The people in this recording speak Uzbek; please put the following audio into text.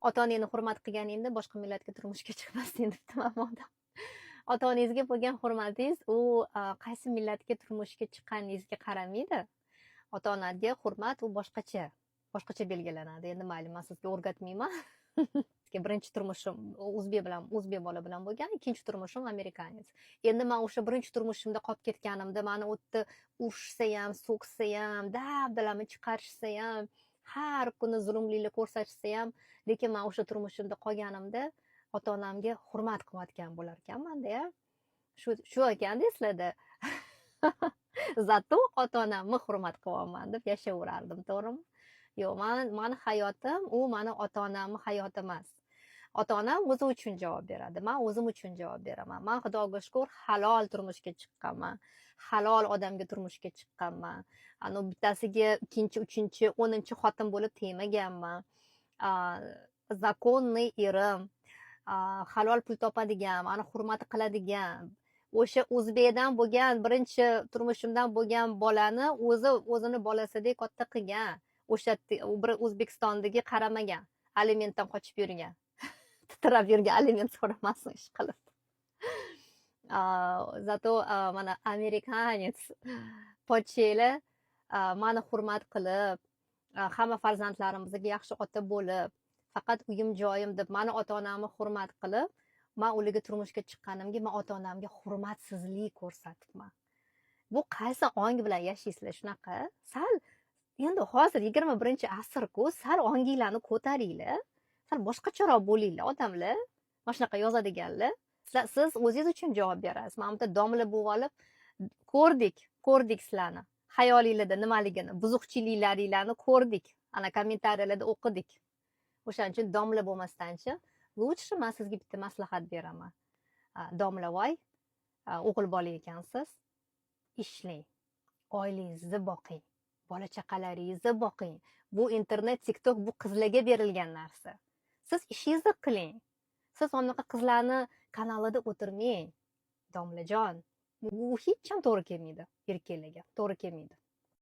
Ota onangni hurmat qilganingda boshqa millatga turmushga chiqmasding, debdi mana odam. Ota onangizga bo'lgan hurmatingiz u qaysi millatga turmushga chiqqaningizga qaramaydi. Ota onaga hurmat u boshqacha, boshqacha belgilanadi. Endi mayli, man sizga o'rgatmayman. Birinchi turmushim o'zbek bilan, o'zbek bola bilan bo'lgan, ikkinchi turmushim американец. Endi man o'sha birinchi turmushimda qolib ketganimda, mani u yerda urishsa ham, so'ksa ham, dabdalamni chiqarishsa ham, har kuni zulmliklar ko'rsatishsa ham, lekin man o'sha turmushimda qolganimda ota onamga hurmat qilayotgan bo'lar ekanmanda. Shu ekanda eslarda. Зато ota onamni hurmat qilyapman deb yashayverardim, to'g'rimi? Yo'q, mani hayotim u mani ota onamni hayoti emas. Ota onam o'zi uchun javob beradi, man o'zim uchun javob beraman. Man, Xudoga shukur, halol turmushga chiqqanman, halol odamga turmushga chiqqanman. Anavi bittasiga ikkinchi, uchinchi, 10-chi xotin bo'lib tegmaganman. Законный erim, halol pul topadigan, mani hurmat qiladigan, o'sha o'zbekdan bo'lgan, birinchi turmushimdan bo'lgan bolani o'zi o'zini bolasidek katta qilgan. O'sha bir O'zbekistondagi qaramagan, alimentdan qochib yurgan, titrab yurgan, aliment so'ramasin ish qilib. Зато mana американец pochchanglar mani hurmat qilib, hamma farzandlarimizga yaxshi ota bo'lib, faqat uyim joyim deb mani ota onamni hurmat qilib, man ularga turmushga chiqqanimga man ota onamga hurmatsizlik ko'rsatibman. Bu qaysi ong bilan yashaysizlar shunaqa? Sal endi hozir 21-asrku, sal onginglarni ko'taringlar, sal boshqacharoq bo'linglar, odamlar. Mana shunaqa yozadiganlar, siz o'zingiz uchun javob berasiz. Mana bu yerda domla bo'lib olib, ko'rdik, ko'rdik sizlarni xayolinglarda nimaligini, buzuqchiliklaringlarni ko'rdik, ana kommentariyalarda o'qidik. O'shaning uchun domla bo'lmasdanchi, лучше man sizga bitta maslahat beraman. Domlavoy, o'g'il bola ekansiz, ishlang, oilangizni boqing, bola chaqalaringizni boqing. Bu internet, TikTok bu qizlarga berilgan narsa. Siz ishingizni qiling, siz unaqa qizlarni kanalida o'tirmang, domlajon. Bu hech ham to'g'ri kelmaydi, erkaklarga to'g'ri kelmaydi.